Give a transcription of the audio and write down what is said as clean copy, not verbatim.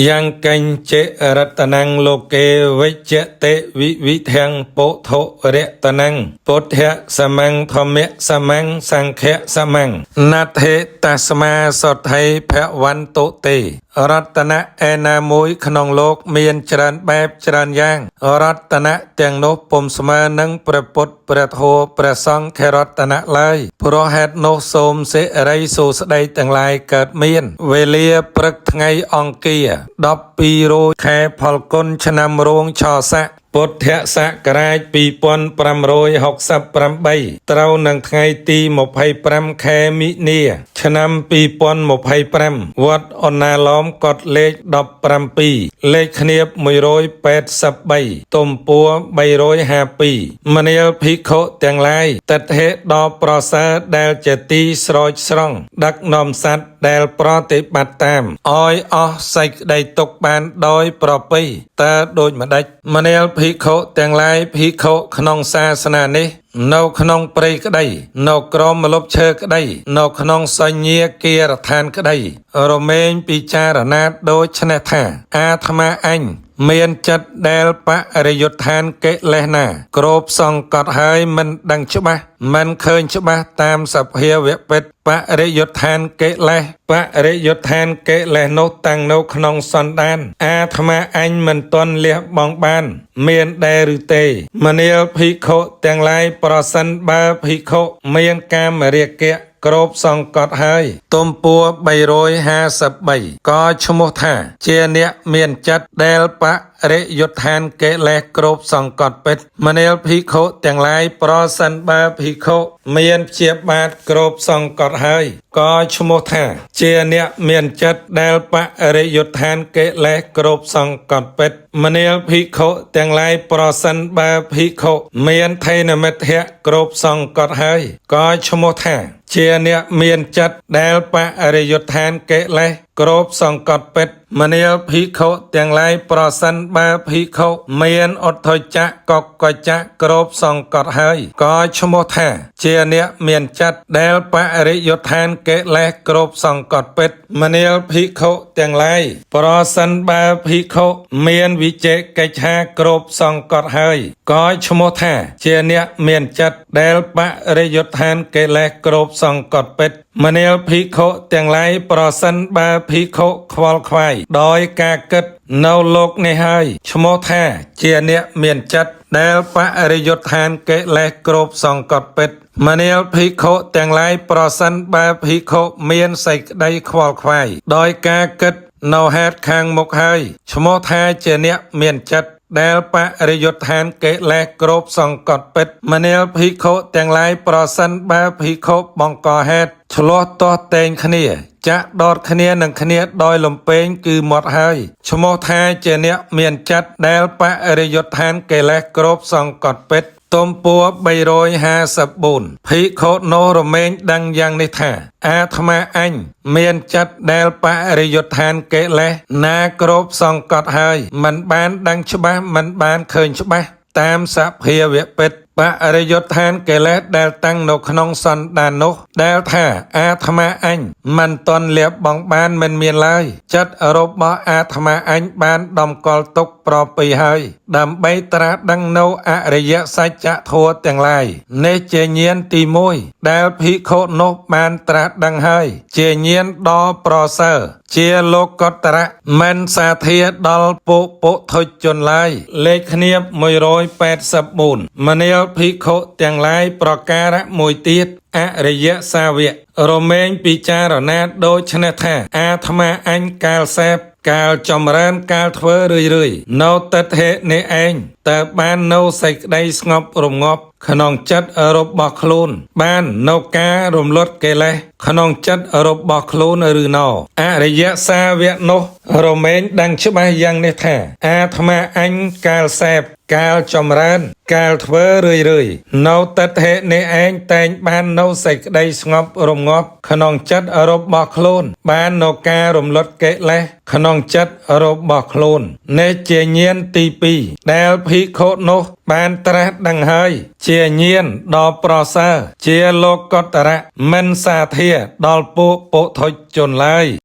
យ៉ាងកញ្ចិរតនំលោកេវិជ្ជតិវិវិធំពុទ្ធរតនំពុទ្ធសមੰធម្មសមੰសង្ឃសមੰណដ្ឋិតស្មាសទ្ធិភវន្តុទេរតនៈឯណាមួយក្នុងលោកមានច្រើនបែបច្រើនយ៉ាងរតនៈទាំងនោះពុំស្មើនឹងព្រះពុទ្ធព្រះធម៌ព្រះសង្ឃរតនៈឡើយព្រោះហេតុនោះសូមសិរីសួស្តីទាំងឡាយកើតមាន វេលាព្រឹកថ្ងៃអង្គារ12រោចខែផលគុណឆ្នាំរោងឆស័កពុទ្ធសករាជ2568ត្រូវនឹងថ្ងៃទី25ខែមិនិនាឆ្នាំ2025វត្តអណ្ណាឡោមកត់លេខ17លេខគ្នាប183ទំព័រ352មនាលភិក្ខុទាំងឡាយតថេដ៏ប្រសើរដែលជាទីស្រោចស្រង់ដឹកនាំសត្វដែលប្រតិបត្តិតាមឲ្យអស់សេចក្តីទុក្ខបានដោយប្រពៃតើដូចម្ដេចមនាលភិក្ខុទាំងឡាយភិក្ខុក្នុងសាសនានេះនៅក្នុងព្រៃក្តីនៅក្រោមម្លប់ឈើក្តីនៅក្នុងសញ្ញាគារដ្ឋានក្តីរមែងពិចារណាដូច្នេះថាអាត្មាអញមានចិត្តដែលបរិយុទ្ធានកិលេសណាគ្របសង្កត់ហើយមិនដឹងច្បាស់មិនឃើញច្បាស់តាមសភាវៈពិតបរិយុទ្ធានកិលេសបរិយុទ្ធានកិលេសនោះតាំងនៅក្នុងសន្តានអាត្មាអញមិនទាន់លះបង់បាន មានដែរឬទេមនាលភិក្ខុទាំងឡាយប្រសិនបើភិក្ខុមានកាមរាគៈគ្របសង្កត់ហើយទំព័រ353ក៏ឈ្មោះថា ជាអ្នកមានចិត្តដែលបរិយុទ្ធានកិលេសគ្របសង្កត់ពិតមនាលភិក្ខុទាំងឡាយប្រសិនបើភិក្ខុមានព្យាបាទគ្របសង្កត់ហើយក៏ឈ្មោះថា ជាអ្នកមានចិត្តដែលបរិយុទ្ធានកិលេសគ្របសង្កត់ពិតមនាលភិក្ខុទាំងឡាយប្រសិនបើភិក្ខុមានថេនមិទ្ធៈគ្របសង្កត់ហើយក៏ឈ្មោះថា ជាអ្នកមានចិត្តដែលបរិយុទ្ធានកិលេសគ្របសង្កត់ពិតមនាលភិក្ខុទាំងឡាយប្រសិនបើភិក្ខុមានឧទ្ធចៈកកច្ចៈគ្របសង្កត់ហើយក៏ឈ្មោះថា ជាអ្នកមានចិត្តដែលបរិយុទ្ធានកិលេសគ្របសង្កត់ពិតមនាលភិក្ខុទាំងឡាយប្រសិនបើភិក្ខុមានវិជិកិច្ឆាគ្របសង្កត់ហើយក៏ឈ្មោះថា ជាអ្នកមានចិត្តដែលបរិយុទ្ធានកិលេសគ្របសង្កត់ពិតមនាលភិក្ខុទាំងឡាយប្រសិនបើភិក្ខុខ្វល់ខ្វាយដោយការគិតនៅលោកនេះហើយឈ្មោះថាជាអ្នកមានចិត្តដែលបរិយុទ្ធានកិលេសគ្របសង្កត់ពិតមនាលភិក្ខុទាំងឡាយប្រសិនបើភិក្ខុមានសេចក្តីខ្វល់ខ្វាយដោយការគិតនៅហេតុខាងមុខហើយឈ្មោះថាជាអ្នកមានចិត្តដែលបរិយុទ្ធានកិលេសគ្របសង្កត់ពិតមនាលភិក្ខុទាំងឡាយប្រសិនបើភិក្ខុបង្កហេតុឆ្លោះទាស់ទែងគ្នាចាក់ដតគ្នានឹងគ្នាដោយលំពេងគឺមាត់ហើយឈ្មោះថាជាអ្នកមានចិត្តដែលបរិយុទ្ធានកិលេសគ្របសង្កត់ពិតទំព័រ354ភិក្ខុនោះរមែងដឹងយ៉ាងនេះថា អាត្មាអញមានចិត្តដែលបរិយុទ្ធានកិលេសណាគ្របសង្កត់ហើយមិនបានដឹងច្បាស់មិនបានឃើញច្បាស់តាមសភាវៈពិតបរិយុទ្ធានកិលេសដែលតាំងនៅក្នុងសន្តាននោះដែលថាអាត្មាអញមិនទាន់លះបង់បានមិនមានឡើយចិត្តរបស់អាត្មាអញបានតម្កល់ទុកប្រពៃហើយដើម្បីត្រាស់ដឹងនៅអរិយសច្ចធម៌ទាំងឡាយនេះជាញាណទី1ដែលភិក្ខុនោះបានត្រាស់ដឹងហើយជាញាណដ៏ប្រសើរជាលោកតរៈមិនសាធាដល់ពួកពុទ្ធជនឡើយលេខគ្នា184មនាលភិក្ខុទាំងឡាយប្រការៈមួយទៀតអរិយសាវៈរមែងពិចារណាដូច្នេះថាអាត្មាអញកាលសេពកាលចម្រើនកាលធ្វើរឿយរឿយនៅតថេនេះឯងតើបាននៅសេចក្តីស្ងប់រងាប់ក្នុងចិត្តរបស់ខ្លួន បាននៅការរំលត់កិលេសក្នុងចិត្តរបស់ខ្លួនឬណអរិយសាវៈនោះរមែងដឹងច្បាស់យ៉ាងនេះថា អាត្មាអញកាលសេពកាលចម្រើន កាលធ្វើរឿយរឿយនៅតថេនេះឯងតែងបាននៅសេចក្តីស្ងប់រងាប់ក្នុងចិត្តរបស់ខ្លួន បាននៅការរំលត់កិលេសក្នុងចិត្តរបស់ខ្លួននេះជាញាណទី2ដែលភិក្ខុនោះបានត្រាស់ដឹងហើយ ជាញាណដ៏ប្រសើរជាលោកតរៈមិនសាធាដល់ពួកពុទ្ធជនឡើយ។